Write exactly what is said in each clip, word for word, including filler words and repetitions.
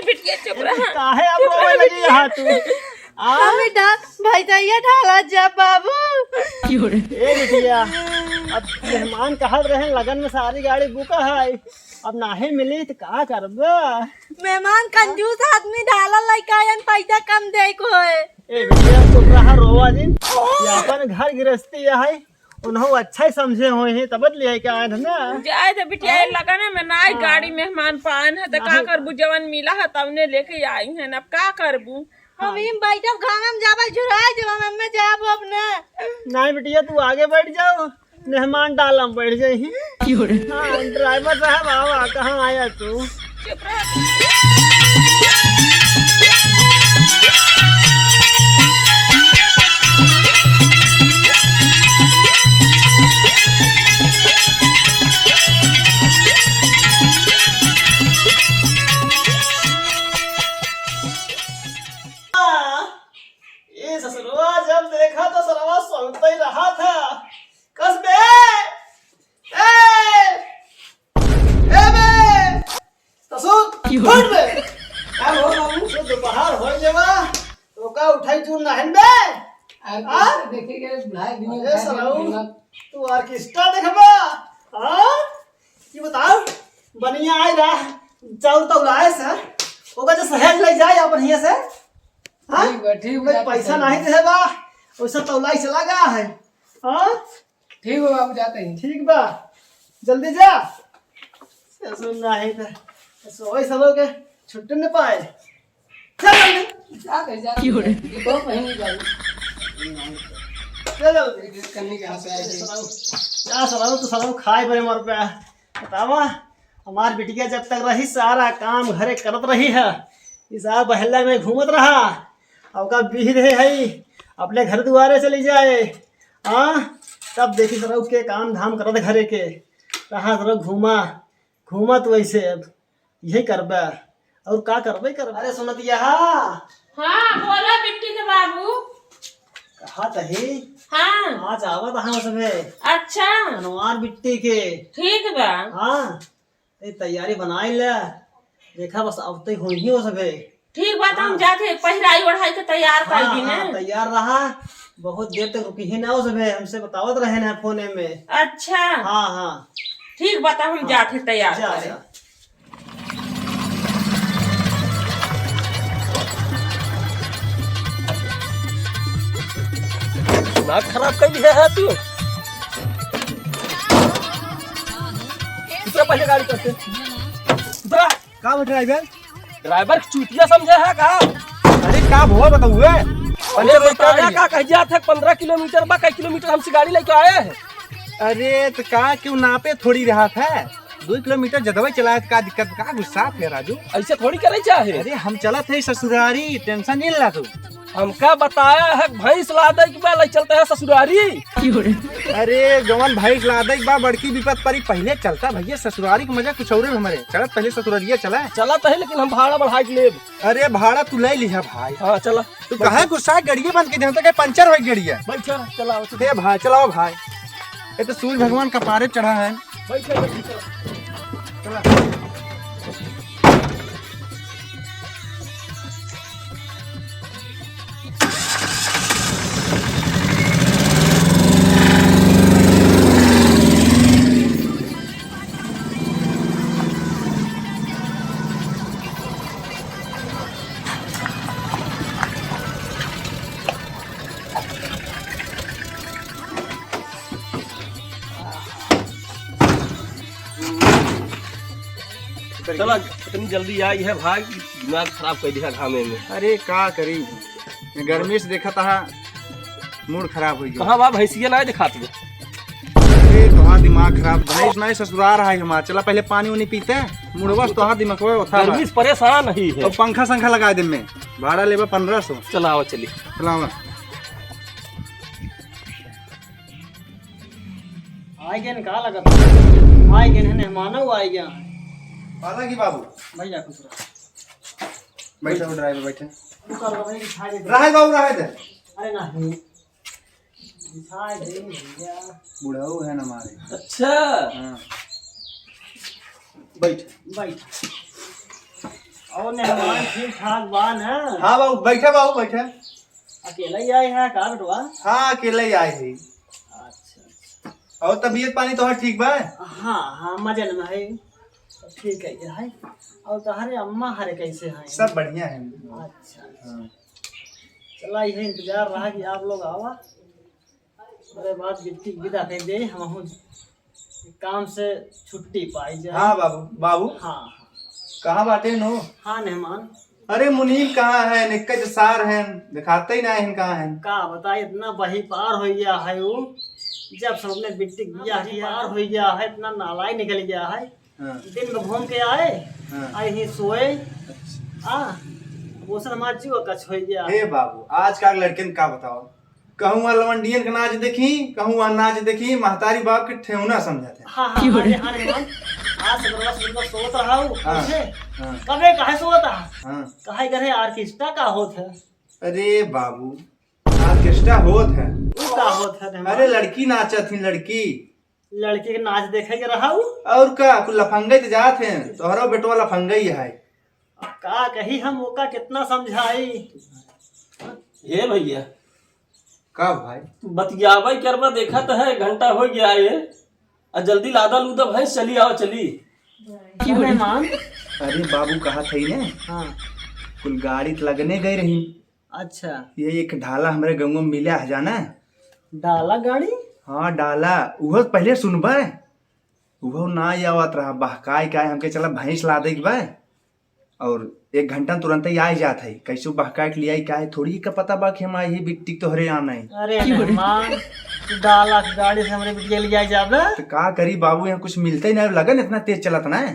बिटिया चुप रहा। काहे अब रोवे लगी है तू? आ? हम इधर भैजैया ढाला जा बाबू। ए बिटिया, अब मेहमान कहत रहे लगन में सारी गाड़ी बुक है, अब नाहीं मिली तो का करबा? मेहमान कंजूस आदमी, ढाला लइका आयन, पैसा कम दे को है। ए बिटिया चुप रहा, रोवा जिन। ये अपन घर गृहस्थी है, उन्हों अच्छा ही समझे होइहीं, तब ले आए के आए हैं ना। जाए दे बिटिया, हाँ? लगन में ना आई हाँ। गाड़ी मेहमान पान है, तो का नाहीं। करबू, जवन मिला है तवने लेके आई हैं, अब का करबू? हाँ। हम ही बैठब, घाम में जाबल झुराए जब हम में जाब अब ना। नाहीं बिटिया, तू आगे बैठ जाओ, मेहमान डाला में बैठ जाइहीं। क्यों रे? हाँ, ड्राइवर साहब, आवा, कहाँ आया तू? चुप रह। ये ससुरवा जब देखा तो सरवा सोता ही रहा था। कस बे? ए! ए बे! ससुर, क्यों? उठ बे! का हो बाबू? सो दोपहर हो गया बा। तो का उठाई तू नाहन बे? आज हाँ? देखिए, बुढ़ा दिन अरे उठा सरऊ, दिया। तू ऑर्केस्ट्रा देखबा? हाँ? ये बताओ, बनिया आए रहा, चाउर तौलाए से, ओकर जे सहेज ले जाए अपन हियाँ से, हाँ? ठीक बा, ठीक बा, भाई, जाते पैसा हैं। नहीं दे बा, वैसा तौलाई चला गया है, हाँ? ठीक बा बाबू, जाते हैं। ठीक बा, जल्दी जा। ससुर नहीं तो, सोए सब के छुट्टी न पाए। चल जल्दी। जा, जा, जा। क्यों रे? ये दो महीने जाए। चलो। ये करने के यहाँ पे आए थे। सरऊ, का सरऊ, तू सरऊ खाए बरे मर पे। बतावा, हमार बिटिया जब तक रही, सारा काम घरे करत रही है। ई सारा बहला में घूमत रहा। अब का बिही रहे है, अपने घर दुआरे चली जाए। हाँ, तब देखी सरऊ के काम धाम करत घरे के। कहाँ सरऊ घूमा, घूमा तू ऐसे अब। यही करबा, और का करबे करबा। अरे सुनत यहा। हाँ, बोला बिट्टी के बाबू। कहा तही? हाँ। आज आवत हाँ सबे। अच्छा। मनवार बिट्टी के। ठीक बा। हाँ, ये तैयारी बनाई ले। देखा बस अब तो होइहीं हो सबे। ठीक बा, तो हम हाँ। जाते पहिराई ओढ़ाई के तैयार कर हाँ, दी ने। हाँ, तैयार रहा। बहुत देर तक रुकी ही ना हो सबे, हमसे बतावत रहे ना फोने में। अच्छा। हाँ, हाँ। ठीक बा, तो हम हाँ। जाते तैयार जा, करे। जा। दिमाग खराब कर दिया है तू। उतरा पहले गाड़ी पर से। उतरा। का बा ड्राइवर? ड्राइवर के चूतिया समझे है का? अरे का भवा बताऊए? अरे पंचर लइका बताया है। का कह जात है, पन्द्रह किलोमीटर बा, कई किलोमीटर हमसे गाड़ी लेके आए हैं। अरे तो का क्यों नापे थोड़ी रहा था? दो किलोमीटर जदवा चलाए, का दिक्कत, का गुस्सा है राजू? ऐसे थोड़ी करे चाहे। अरे हम चलत है ससुरारी, टेंशन नहीं ला तू। हमका बताया है भैंस लादे के बा, ले चलते हैं ससुरारी। अरे जवन भैंस लादे के बा बड़की विपत परी, पहले चलता भैया ससुरारी के मजा कुछ और है हमरे। चलत पहले ससुरारिया चला। चलत है लेकिन हम भाड़ा बढ़ा के लेब। अरे भाड़ा तू ले लिहा भाई। हाँ चला। तू काहे गुस्सा, गड़िया बंद के देहता, कहीं पंचर होई गड़िया। बैठा, चला, चला। हे भाई, चलाओ भाई। ये तो सूर्य भगवान कपारे चढ़ा है। बैठा, बैठा, चला। चला। चला, इतनी जल्दी आई है भाई, दिमाग खराब कर दिया घामे में। अरे का करी, गर्मी से देखा था, मूड खराब हो गया। कहाँ बा भैंसिया, ना दिखात बा। अरे तोहार दिमाग खराब, भैंस नहीं ससुरार है हमार। चला पहले पानी उनी पीते, मुड़वा से तोहार दिमाग में उठा गर्मी बा। से परेशान ही है। और पंखा संखा लगा दे में, भाड़ा लेबा पन्द्रह सौ। चला आओ चली। चला आओ। आइ गए का लगत? आइ गए हैं, मेहमानो आइ गए हैं। पाला की बाबू। भैया खुश रहो। बैठा हो ड्राइवर, बैठे। रुका, रुका, भाई, बिछा दे। रहे बाबू, रहे दे। अरे नहीं। बिछा दे भैया। बुढ़ऊ है ना हमारे। अच्छा। हाँ। बैठ। बैठ। और मेहमान ठीक ठाक बा ना? हाँ बाबू, बैठा बाबू, बैठा। अकेला ही आए हैं का बेटवा? हाँ, अकेला ही आए हैं। अच्छा, अच्छा। और तबीयत पानी तोहर ठीक बा? हाँ, हाँ, मजे में है। ठीक है, ये है। और तोहरे अम्मा हरे कैसे हैं? सब बढ़िया है। अच्छा, अच्छा। हाँ। चला, यही इंतजार रहा कि आप लोग आवा। अरे बात बिट्टी के विदा कर दे, हम काम से छुट्टी पाई जाए। हाँ बाबू, बाबू। हाँ, हाँ। कहाँ बाटे नो? हाँ मेहमान। अरे मुनीम कहाँ है? निक्का जो सार है, दिखाते ही ना है कहाँ है। का बताई, इतना बहिपार हो गया है वो। जब सब अपने बिट्टी के बियाह किया, बहिपार हो गया है, इतना नालायक निकल गया है। हाँ। दिन में घूम के आए, हाँ। आए ही सोए। अच्छा। हाँ, वो सब हमारा जीव कछ हो गया। हे बाबू, आज का लड़कन का बताओ, कहूँ वहाँ लवंडियन के नाच देखी, कहूँ वहाँ नाच देखी, महतारी बाप के ठेहुना समझत है। हाँ, हाँ, अरे, अरे, हाँ। आज से बरवा सुबह सोत रहा हूँ, हाँ, पूछे, हाँ। कबे काहे सोत रहा? हाँ। काहे करे ऑर्केस्ट्रा का होत है? अरे बाबू, ऑर्केस्ट्रा होत है। ऊ का होत है रे अरे माँ? लड़की नाचत ही, लड़की। लड़की के नाच देखे के रहा हूँ? और का, कुल लफंगे तो जात हैं, तोहरो बेटवा लफंगे ही है। अब का कही हम ओका कितना समझाई। हे भैया। का भाई? बतियावे करबा, देखा तो है, एक घंटा हो गया है। आ जल्दी लादा लूदा भैंस, चली आओ, चली। अरे मेहमान। अरे बाबू, कहा थई ने? हाँ। कुल गाड़ी त लगने गए रही। अच्छा। ये एक डाला हमरे गाँव में मिला है, जाना? डाला गाड़ी? हाँ, डाला। उहो पहले सुनबे। उहो ना आवत रहा, बहकाई का हमके चला भैंस लादे के बा। और एक घंटा में तुरंते ही आ जात है। कैसे बहकाए के लियाई का है, थोड़ी का पता बा कि हम आई ही बिट्टी तोहरे यहाँ नहीं। अरे मेहमान, तू डाला के गाड़ी से हमरे बिटिया लियाई जाबे? तो का करी बाबू, यहाँ कुछ मिलते ही नहीं, लगन इतना तेज चलत ना है।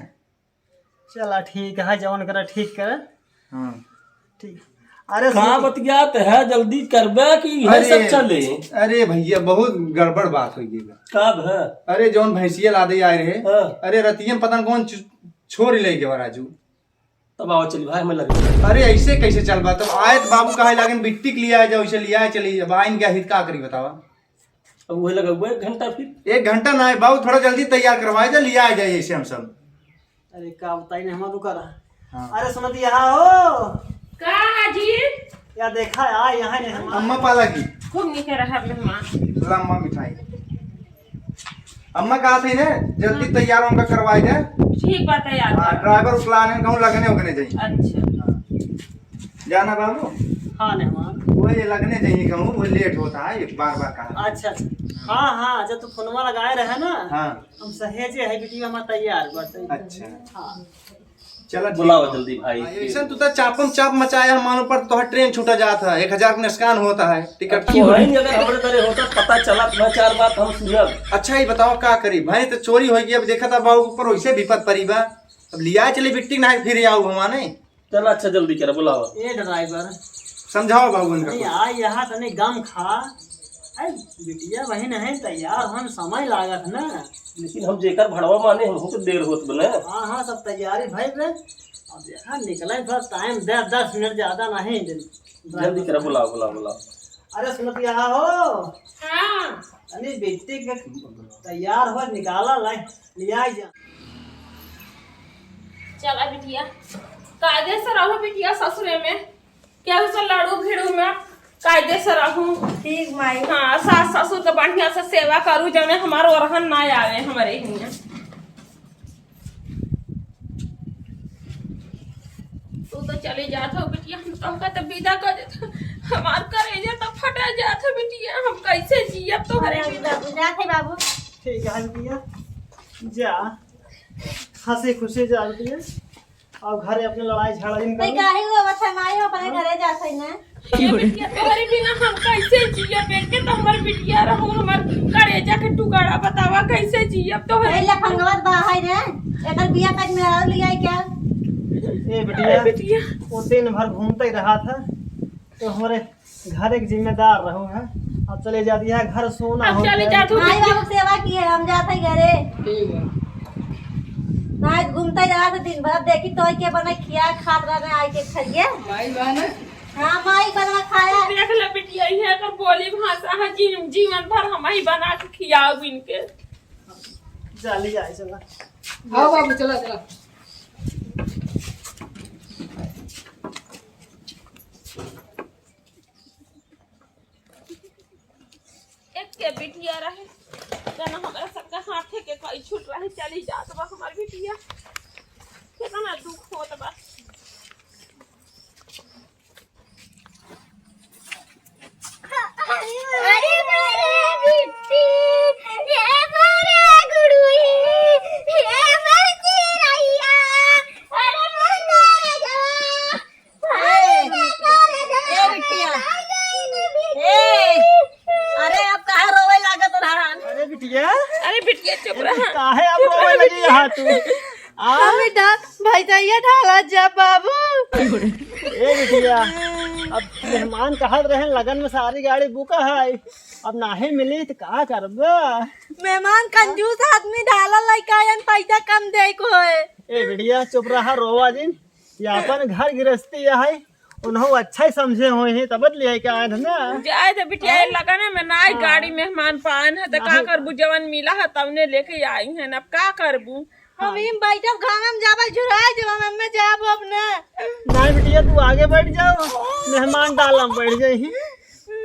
चला ठीक है, जवन करे ठीक करे। हाँ। ठीक। अरे का सुन। बतियात है, जल्दी करबे कि है अरे, सब चले? अरे भैया, बहुत गड़बड़ बात हो गई बा। का भा? अरे जौन भैंसिया लादे आए रहे, हाँ। अरे रतिया में पता न कौन च-, छोरी ले गया राजू। तब आओ चली भाई, हमें लगे। अरे ऐसे कैसे चलबा? तब आए तो बाबू कहे लागे बिट्टी के लियाए जाओ, इसे लियाए चली। अब आइन के हित का करी बतावा? अब वही लगा हुआ एक घंटा फिर। एक घंटा ना है बाबू, थोड़ा जल्दी तैयार करवाए जा, लियाए जाए ऐसे हम सब। अरे का बताई नहीं हम दुकारा। हाँ। अरे सुनत यहाँ हो? का जी? या देखा आ यहाँ नहीं हम। अम्मा पाला की। खूब नीचे रहा मेहमान। ला अम्मा मिठाई। अम्मा कहा थी ने, जल्दी हाँ। तैयार होकर करवाई दे। ठीक बात है यार। हाँ, ड्राइवर उकलाने कहूँ लगने उगने जाई। अच्छा। हाँ। जाना बाबू? हाँ, मेहमान। वो ये लगने जाइए कहूँ, वो लेट होता है, ये बार बार कहा। अच्छा, अच्छा। हाँ, हाँ, जब तू फोनवा लगाए रहे ना, हाँ। हम सहेजे है, बिटिया हमार तैयार बाटे। अच्छा। हाँ। चला, ठीक बुलाओ बा। जल्दी भाई। हाँ, ऐसा तू तो चापम चाप मचाया है, मानो पर तोहर ट्रेन छूटा जात है, एक हजार के नुकसान होता है, टिकट अब की तो होई। है नहीं, अगर हमरे तरह होता, पता चला, मैं चार बात हम सुनब। अच्छा, ये बताओ, का करी भाई, तो चोरी होई गई, अब देखा था बाबू ऊपर वैसे विपद परी बा, अब लिया चली बिट्टी ना, फिर आओ हमारे। चल, अच्छा, जल्दी करा, बुलावा। ए ड्राइवर। समझाओ बाबू इनका तनी कुछ। आ यहाँ तनी गम खा। आई बिटिया बहिन है, तैयार हम समय लागत ना। लेकिन हम जेकर भड़वा माने, हमहू के देर होत बने। हाँ, हाँ, सब तैयारी भई बे। अब देखा निकले थोड़ा टाइम दे, दस मिनट ज्यादा नहीं। जल्दी करा, बुलाओ, बुलाओ, बुलाओ। अरे सुनत यहाँ हो? हाँ। तनी बेटी के तैयार हो, निकाला लाई, लिया जा। चला बिटिया, कायदे से रहो बिटिया ससुरे में, केहू से लड़ू भिड़ू मत, कायदे से रहू। ठीक माई। हाँ, सास ससुर के बढ़िया से सेवा करू, जौने हमार ओरहन ना आवे हमरे हियां। तू तो चले जात हो बिटिया, हम तोहका तो विदा कर देत हो। हमार करेजा तो फटा जात हो बिटिया, हम कैसे जियब तोहरे अरे बिना? बाबू, जात है बाबू। ठीक है बिटिया, जा। हँसी खुशी जा बिटिया, और घरे अपने लड़ाई झगड़ा जिन तै करो। काहे हुआ बच्चा माई हो अपने घरे जात है ना? ये बिटिया तोहरे बिना हम कैसे जियब? एक के तो हमर बिटिया रहो, हमर करेजा के टुकड़ा, बतावा कैसे जियब तोहरे? ए लफंगवा बा है रे, एकर बिया काट में और लिया क्या? ए बिटिया, ए बिटिया। वो दिन भर घूमते ही रहा था, तो हमारे घर एक जिम्मेदार रहो है, अब चले जाती है घर सोना अब हो चले गया। जात हो माई बिटिया। बाबू सेवा की है, हम जाते ही घरे। ठीक है। नहीं तो घूमते ही रहा था दिन भर, अब देखी तो के बने खिया खात रहने आई के खाइए। माई बहन। हाँ, माई बनवा खाया। देख ले बिटिया, ये एकर बोली भाषा है, जी-, जीवन भर हम ही बना के खियाओ इनके। चली जाए, चला। हाँ बाबू, चला, चला। बिटिया रहे, जना हमरा सबका हाथे के कई छूट रहे, चली जात बा हमार बिटिया। केतना दुख होत बा। अरे मारे बिट्टी, ये मारे गुड़ुई, ये मारे चिरैया, अरे मारे गवा। ए, ए बिटिया। ए, अरे अब काहे रोवे लागत रहन? अरे बिटिया। अरे बिटिया चुप अरे रहा। काहे अब रोवे लगी यहाँ तू? आ? हमें डा-, भैजैया ढाला जा बाबू। ए बिटिया, अब मेहमान कहत रहे लगन में सारी गाड़ी बुक है, अब नाहीं मिली तो का करबा? मेहमान कंजूस आदमी ढाला लइका आयन पैसा कम दे को है। ए बिटिया चुप रहा, रोवा जिन। ये अपन घर गृहस्थी है, उन्हों अच्छा ही समझे होइहीं, तब ले आए के आए हैं ना। जाए तो बिटिया, हाँ। लगन में ना आई हाँ। गाड़ी मेहमान पान है, तो का नहीं। करबू, जवन मिला है, तवने लेके आई हैं, अब का करबू? हम हाँ। इम बैठब, घाम में जाबल झुराए जब हम में जाब अब ना। नहीं बिटिया, तू आगे बैठ जाओ, मेहमान डाला में बैठ जाइहीं।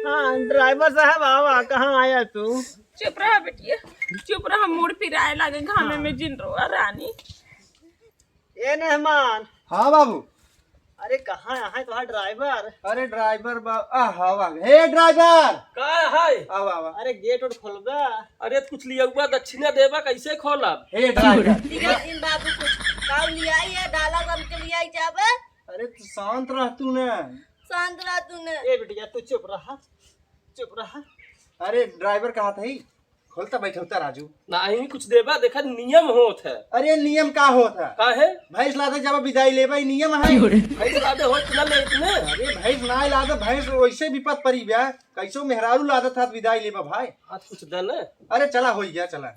हाँ, ड्राइवर साहब, आवा, कहाँ आया तू? चुप रहा बिटिया, चुप रहा, मूड़ पिराए लागे घामे हाँ। में जिन रोआ रानी। ए मेहमान। हाँ बाबू। अरे कहाँ है तुम्हारा ड्राइवर? अरे ड्राइवर बा-, आ, हवा। हे ड्राइवर! का है? आवा, आवा। अरे गेट उट खोलबा। अरे कुछ लियउबा, दक्षिणा देबा, कैसे खोलब? हे ड्राइवर। ठीक है, इन बाबू कुछ काऊ लियाई है, डाला गम के लियाई जाबे। अरे तू शांत रह तू ना। शांत रह तू ना। ए बिटिया तू चुप रहा, चुप रहा। अरे ड्राइवर कहा था ही? खोलता बैठौता राजू। नाहीं कुछ देबा, देखा नियम होत है। अरे नियम का होत है? काहे? भैंस लादे जब विदाई लेबा, ई नियम है। भैंस लादे होत ना ले इतने। अरे भैंस ना लादे, भैंस वैसे विपत परी बा। कैसो मेहरारू लादत हाथ विदाई लेबा भाई। हाथ कुछ दे ना। अरे चला हो गया, चला।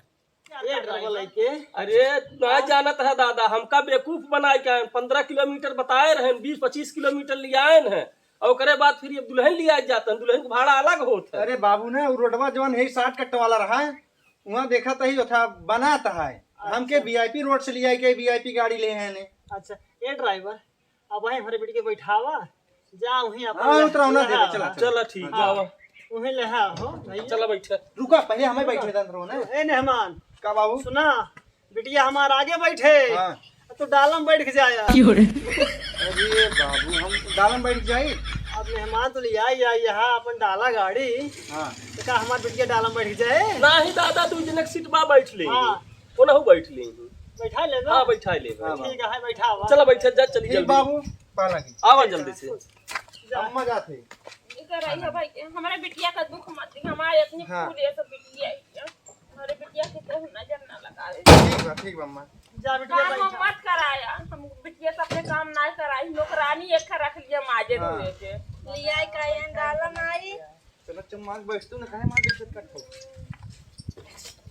ये ड्राइवर लेके। अरे ना जानत है दादा, हमका बेवकूफ बनाए के आए, पन्द्रह किलोमीटर बताए रहन, बीस पच्चीस किलोमीटर ले आए हैं। और ओकरे बाद फिर ये दुल्हन लिया जाता है, दुल्हन का भाड़ा अलग होत है। अरे बाबू ने, वो रोडवा जवन है shortcut वाला रहा है, वहाँ देखा तही ओथा बनात है। हमके अच्छा। V I P road से लिया के V I P गाड़ी ले हैं ने। अच्छा, ए ड्राइवर, अब वहीं हमारे बेटी के बैठावा, जा वहीं अपन हाँ, ले-, उतरा होना ले देगा, आ, चला, चला। चला ठीक, हाँ। जावा। वहीं ले आ हो, भैया। चला बैठा। रुका, पहले हमें रुका। बैठे दे अंदर होने। ए मेहमान। का बाबू? सुना, बिटिया हमार आगे बैठे, हाँ। तू डालम बैठ के जाया। क्यों रे? अरे बाबू, हम डालम बैठ जाई? अब मेहमान तो ले आई, आई यहाँ अपन डाला गाड़ी। हाँ। तो का हमार बिटिया डालम बैठ के जाए? नाहीं दादा, दू जने के सीट बा बैठ ले। हाँ। ओनहु बैठ ले। बैठा ले ना? हाँ, बैठा ले। हाँ, ठीक है, बैठा हुआ। चला बैठा जा, चली ठीक जल्दी। बाबू, पाला की। आवा जल्दी से। जा। अम्मा जात है। इधर आई है भाई, हमारे बिटिया का दुख मत दी, हमारे इतनी हाँ। फूल ये सब बिटिया है क्या? हमारे बिटिया के केहू नजर ना लगावे। ठीक बा, ठीक बा, अम्मा। जा बिटिया काम बैठ हम जा। मत कराया, हम बिटिया से अपने काम ना कराई, नौकरानी एक रख लिया माजे हाँ। धोए के। लिया का ये डाला माई। चलो चुम्मा बैठ तू ना, काहे मार देत कट हो।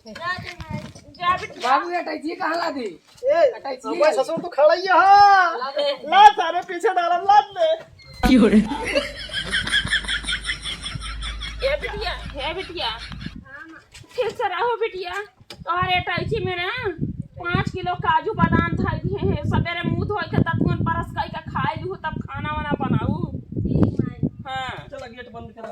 जा दे माई, जा बिटिया। बाबू ये अटैची कहाँ ला दी? ए, अटैची। हमारे ससुर तो खड़ा ही है। ला दे। ला सारे पीछे डाला, ला दे। क्यों रे? ए बिटिया, ए बिटिया, ठीक से रहो बिटिया। तोहरे अटैची में ना पाँच किलो काजू बादाम धइ दिए हैं। सबेरे मुँह धोई के दतुअन brush कइ के खाइ लू, तब खाना वाना बनाऊ। ठीक माई। हाँ। चला गेट बंद करा।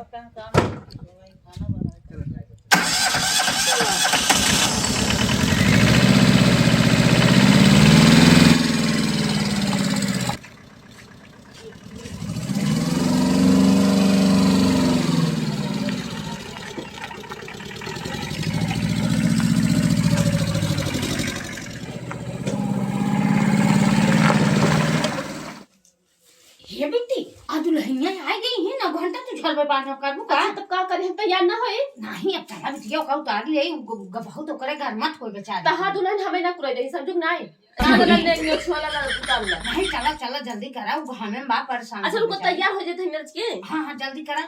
हे बिट्टी, आ दुल्हनिया आ गई है ना, घंटा तू झलवे बार करबू का? अच्छा, तब का करी, हम तैयार ना होई? नहीं, अब चला बिटिया, ओका उतार ले, उ ग-, ग-, बहुत ओकरे घर मत कोई बेचारी। तहार दुल्हन हमें ना कुरे दे, समझू ना? हाँ, चला, ले, ले, छोला ला, उतार ला। नहीं, चला, चला, जल्दी करा, उ हमें बा परेशान अच्छा, रुको, बेचारी। तैयार हो जाते हैं मिर्च के। हाँ, हाँ, जल्दी करा।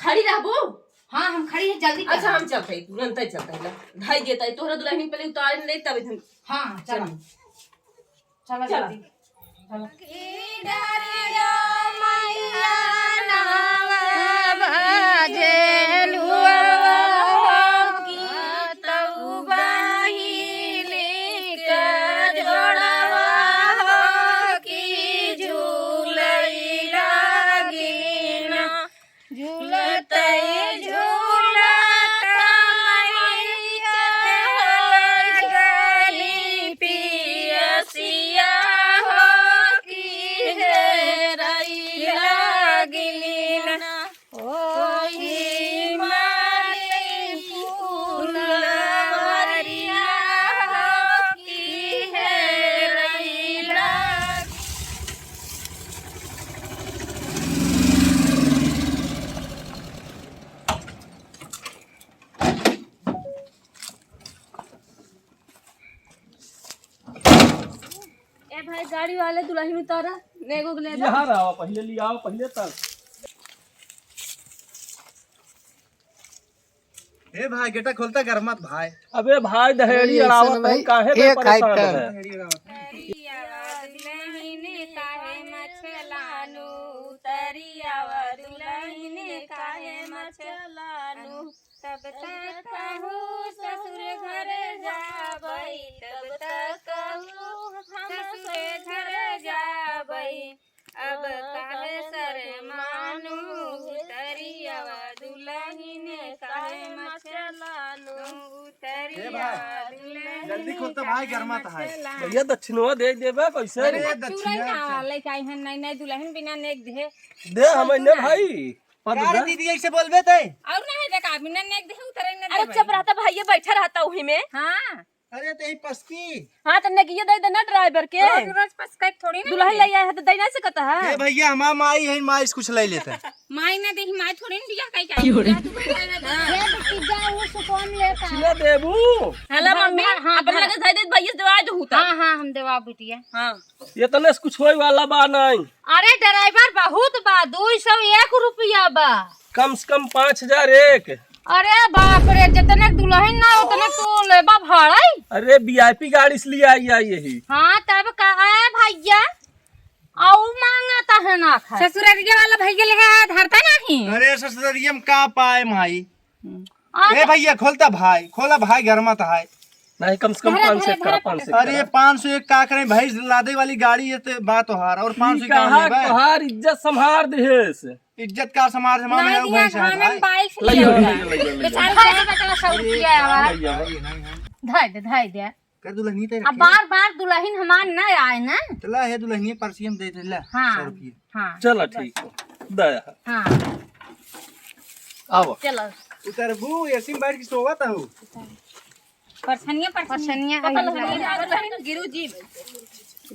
खड़ी रहबू? हाँ, हम खड़ी है, जल्दी अच्छा, करा। हम चलते हैं, तुरंत ही चलते हैं, ला। ढाई देता है, तोहरा दुल्हन पहले उतार ले, तब इधर हाँ, चला। चलो। चला चला। जल्दी। चला। गाड़ी वाले दुलहिन उतारा, नेगो के ले जा। यहाँ रहो, पहिले लियाओ, पहिले तब। ए भाई, गेटा खोलता गरमत भाई। अबे भाई, दहेड़ी अरे, अड़ावत ऐसे ना है, भाई, काहे एक परेशान आइटम। है? दहेड़ी अड़ावत है। दुलहिन काहे मछलानु, उतरी आवा दुलहिन काहे मछलानु। तब तक कहू ससुर घर जाबई, तब तक कहू हम ससुर घर जाबई। अब काहे शरमानु, उतरी आवा दुलहिन काहे मछलानु, उतरी आवा दुलहिन जल्दी खोल तो भाई, गरमा तो है। भैया, दक्षिणवा दे देबे कैसे? अरे, अरे, दक्षिणा चूरन ना, अच्छा। लइका आई हन, नहीं, नहीं, दुलहिन बिना नेग दे। दे, हम ने भाई। पद का रे दे। दीदी, ऐसे बोलबे ते? और नहीं देखा, बिना नेग दे, उतरे न अरे, देबे। चुप रहता भैया, बैठा रहता वही में। हाँ। अरे, तो यही पसकी। हाँ, तो नेगिया दे देना ड्राइवर के। रोज, रोज पसका थोड़ी ना दुलहिन मिले। ले आए हैं, तो दे नहीं सकता है। ए भैया, हमार माई है, माई से कुछ ले लेते हैं। माई ना देही, माई थोड़ी ना दिया, कहीं क्या? क्यों रे? जा तू बैठा रह, जा। हाँ। ये तो पिज्जा, वो सुकून लेता है। दक्षिणा देबू? हेलो हाँ, मम्मी, हाँ, हाँ, अपन हाँ। लगे धर दे, भैया से दवा दो होता। हाँ, हाँ, हम देवा बिटिया। हाँ। ये तने से कुछ होए वाला बा नहीं। अरे ड्राइवर, बहुत बा, दो सौ एक रुपया बा। कम से कम पाँच हजार एक। अरे बाप रे, जितने दुलहिन ना उतने तो लेबा भाड़ा। अरे वीआईपी गाड़ी से लिया आई, आई यही। हाँ, तब का है भैया? आऊ मांगता है ना खाए। ससुररिया वाला भैया ले है, धरता नहीं। अरे ससुररिया में का पाए माई? हम्म। आ ए भैया, खोलता भाई, खोला भाई, गरमात है। नहीं, कम से कम धरा, पाँच सौ धरा, एक करा, धरा, पाँच सौ एक अरे करा। पाँच सौ एक का करें भाई, लादे वाली गाड़ी ये तो बात तोहार, और ई पाँच सौ एक कहाँ लेबे? तोहार इज्जत संभार देहेस। इज्जत का संभार, संभार नहीं है, दिया, वही से है हमें भाई। बाइक से लइयो, लिया। लइयो, लइयो, लइयो। बेचारे अरे, जाए बा, चला, सौ अरे, रुपया नहीं, आवा। नहीं, नहीं, नहीं। धाय दे, धाय दे। कर दुल्हन नहीं तेरे अब रखे। बार बार दुल्हन हमार न आए ना। चला, हे दुल्हनिया परसियम दे दे, ला, हाँ, सौ रुपया। हाँ। चला, ठीक है। दया। हाँ। आवा। चलो। उतरबू, एसी में बैठ के सोवत हूँ। परछनिया, परछनिया। परछनिया है। पता लगा, गिरू जी।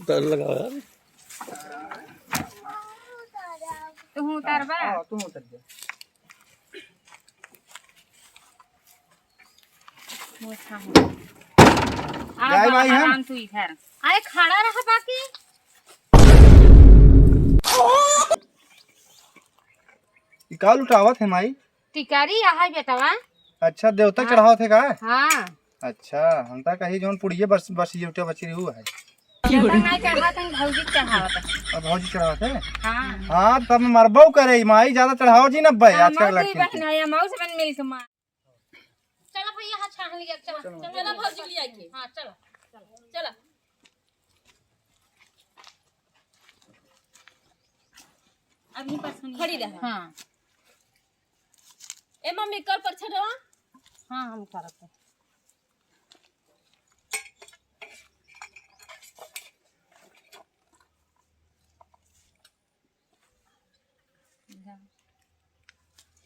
डर लगा यार। तू उतरबा? हाँ, तू उतर जा। वो अच्छा है। आ जाए बा-, भाई हम। आराम तू इधर। अरे खड़ा रहा बाकी। ई का लुटावत है माई? टिकारी आहा बेटवा। अच्छा, देवता हाँ। चढ़ावत है का? हाँ। अच्छा, हम ता कही जौन पुड़िये बस, बस ये उठे बची रहू है। ज्यादा नहीं चढ़ावत है, भौजी चढ़ावत है। अब भौजी चढ़ावत है? हाँ। हाँ, तब मरबो करे, माई ज्यादा चढ़ाओ जी न बे, हाँ, आजकल मौसी लड़की के। बहन है, मौसी बहन मिल के मार। चलो भैया, हाँ, छान लिया, चलो, चलो। चलो भौजी लिया के। हाँ, चलो, चलो, चलो। अभी परछनिया खड़ी रह। हाँ। ए मम्मी, कर परछनवा। हाँ, हम करत है।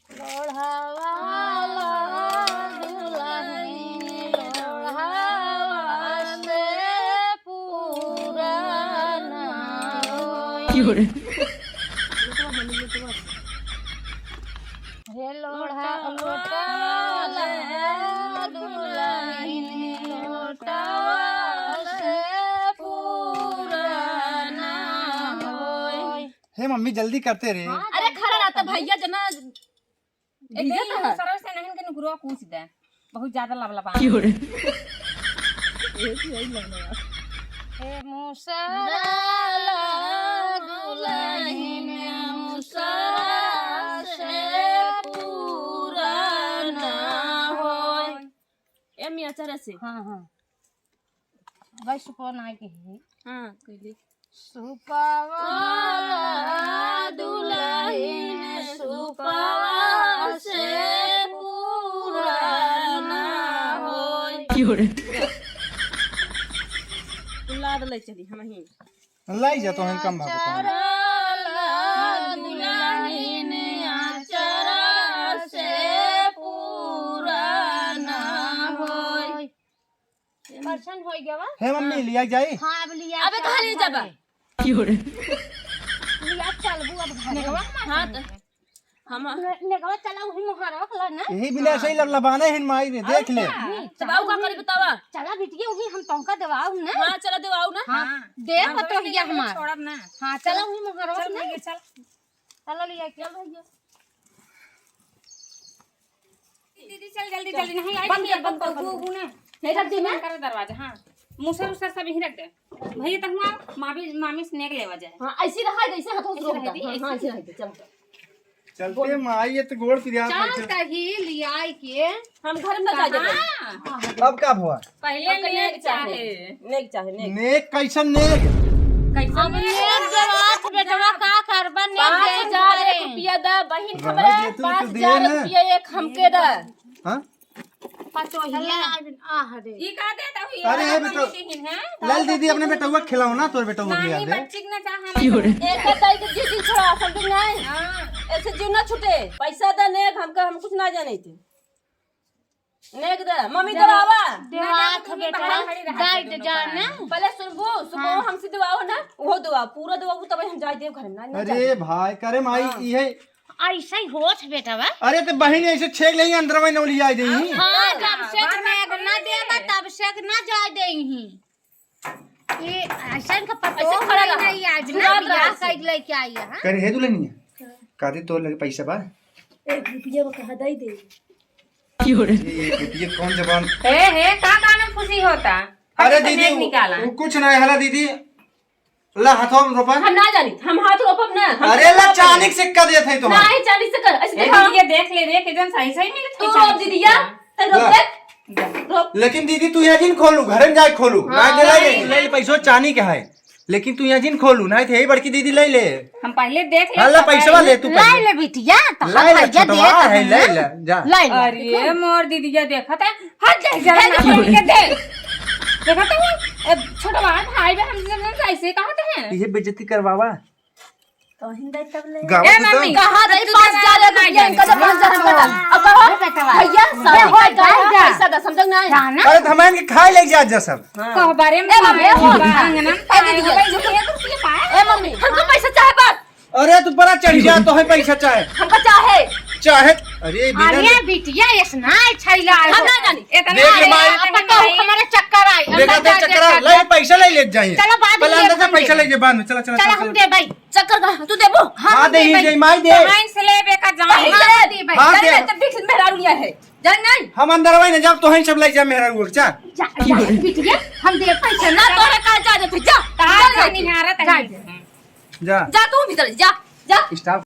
लोढ़ावाला दुलहिन लोढ़ावा से पूरा ना होई। क्यों रे? हे लोढ़ा लोटावाला दुलहिन लोटावा से पूरा ना होई। हे मम्मी, जल्दी करते रे। हाँ, अरे, जल्दी खड़ा करते रहता हैं। भैया, जना ए, दीदी, दे तो। सरल से नहीं के नुकरुआ कूच दे। बहुत ज्यादा लबलबा। क्यों रे? ए, मुसरा दुलहिन मुसरा से पूरा ना होय। ए, मियाँ, चरा से। हाँ, हाँ। भाई, सुपवा ना के है। हाँ, कहली। सुपवा दुलहिन सुपवा से पूरा ना होय। क्यों रे? लाद ले चली हम ही। लाई जा तो हम कम भागो तो। चरला दुलहिन आचरा से पूरा ना होय। परछन होई गवा? हे मम्मी, लिया जाई? हाँ, अब लिया अबे चल कहाँ ले घरे। जाबा? क्यों रे? लिया चलबू अब घरे। हाँ, तो हम ने-, नेगवा चला उही मोहरवा ला ना। यही बिना ऐसे ही लबलबाने हिन माई रे, देख ले। और का? हम्म, तब आऊ का करी बतावा? चला बिटिया उही हम तोहका देवाऊ ना। हाँ, चला देवाऊ ना। हाँ, हाँ। दे हम पतोहिया हमार। छोड़ब ना। हाँ, चला उही मोहरवा चल ना। भैया, चल। चला लिया के। चल भैया। दीदी, चल जल्दी, जल्दी, नहीं आई बंद कर, बंद कर, बंद कर। नहीं रख दी मैं। बंद कर दरवाजा, हाँ। मूसर उसर सब यहीं रख दे। भैया, तहुआ मामी, मामी से नेग लेवा जाए। हाँ, ऐसी रहा है, जैसे हाथों से ऐसे रोक रह दे। दी, हाँ, ऐसे। हाँ, ऐसे रह दे, चल। चलते माई, ये तो गोड़ पिरिया चल। कही लियाई के। हम घर में ना जाए देबे। हाँ। अब का भवा? पहले अब नेग नेग चाहे। चाहे। नेग चाहे, नेग। नेग कैसन नेग? कैसन अब नेग? नेग देवात बेटवा का करबा, नेग पाँच दे हजार जाए। रुपया दा, बहिन रह हमरे दे, तू तो पाँच हजार दिए ना। रुपया एक हमके दा। हाँ? पतोहिया। आह रे। ई का देत हई? अरे, ये बेटो, लाल दीदी, अपने बेटवा के खिलाओ ना, तोर बेटवा के नहीं, लिया दे। बच्ची के ना चाह, हम एक दाई के जिद छोड़ा, समझ नहीं? हाँ। ऐसे जीव ना छूटे। पैसा दे नेग, हमका, हम कुछ ना जाने थे। नेग दे, मम्मी दे। दबावा। देवात ना, बेटा, बाहर खड़ी रहा दाई दे दोनों जाना। पहले सुनबू, सुबह हाँ। हमसे दबाओ ना, वो दबाओ, पूरा दबाओ, तब हम जाए देव घर में, ना, ना अरे जाए। भाई, करे माई, हाँ। इहे ऐसे ही होत बेटा बा। अरे, तो बहिन ऐसे छेक लेही, अंदर में नौली आई देही। हाँ, जब से बाद में नेग ना देबा, तब से ना जाए देही। ये ऐसा इनका पता ऐसे खड़ा रहा। नहीं, आज ना सुधार बियाह रहा। कर लेके आई है, हाँ? करे हे दुल्हनिया, कादे तोर लगे पैसा बा? एक रुपया में कहा दई दे। ये एक रुपया कौन जबान? हे, हे, का कान में खुशी होता? अरे फट से दीदी, नेग निकाला। वो कुछ नहीं, हला दीदी, ला, हाथवा में रोपा। हम ना जानी, हम हाथ रोपब ना, हम अरे ला, रोपब चांदी के सिक्का देत है तोहार। नहीं, चांदी से कर, ऐसे ए दिखा। दीदी, ये देख ले रे, कितन सही, सही मिलत है तू चांदी रोप दीदी, सिक्का। या, तै रोप ला। देख। रोप। लेकिन दीदी, तू यहाँ जिन खोलू, घर में जाए खोलू, हाँ, ना दे लाई। ले, ले, पैसो चांदी के है, लेकिन तू यहाँ जिन खोलू, नहीं थे, यही बड़की दीदी ले ले। हम पहले देख ले, हाँ, ला, पैसवा ले तू लाई पहले। ले बिटिया, तो लाई ले, हम छोटवा दे है, ले ले, जा। लाई ले। अरे मोर दीदी, ये देखत है, हट जा, जरा ना बोल के दे। देखत है, ए, छोटवा भाई बहन हमसे ऐसे कहत है। ये बेइज्जती करवावा। तोहिन दे तब ले। गावा ए तू तो। मम्मी, कहाँ रही तू पाँच हजार रुपया, इनका तो पाँच हजार रुपया। अब कहो, ए बेटवा। भैया, ए साढ़े भाई, पाँच हजार भाई, पैसा दा, समझो ना? जाना। अरे, तो हम इनके खाए ले जा, जा सब। हाँ। कह बारे में ए मम्मी, ए मम्मी। आंगन में ए दीदी, पाए, ए मम्मी, हमको पैसा चाहे बस। अरे, तू बड़ा चढ़ी जा, तो है पैसा चाहे। हमको चाहे। चाहे, अरे, बिना अरे, बिटिया, ऐस ना छैला हम ना जानी। इतना देख ले, माई। अब तो हमारे चक्कर आई, देखा अंदर तो जा, चक्कर जा, आ, जा। ले, पैसा ले ले जाइए। चलो, बाद में पहले अंदर से पैसा ले ले, बाद में। चला, चला, चला, चला, हम चला। दे भाई। चक्कर का, तू देबो? हाँ, हाँ, दे, दे भाई। दे, माई दे। कहीं से लेबे का जाए। कहीं से हाँ, दे भाई। हाँ, जान दे। नहीं तो बिल्कुल मेहरारू नहीं है। जान नहीं? हम अंदर भाई ना जाब, तो हैं सब ले जा मेहरारू, जा। जा, जा, बिटिया, हम दे पैसा ना, तोरे का जा दे, जा। तार जा, का जा। निहारत है। जा, जा। जा। जा, तू भी चल, जा, जा। Stop।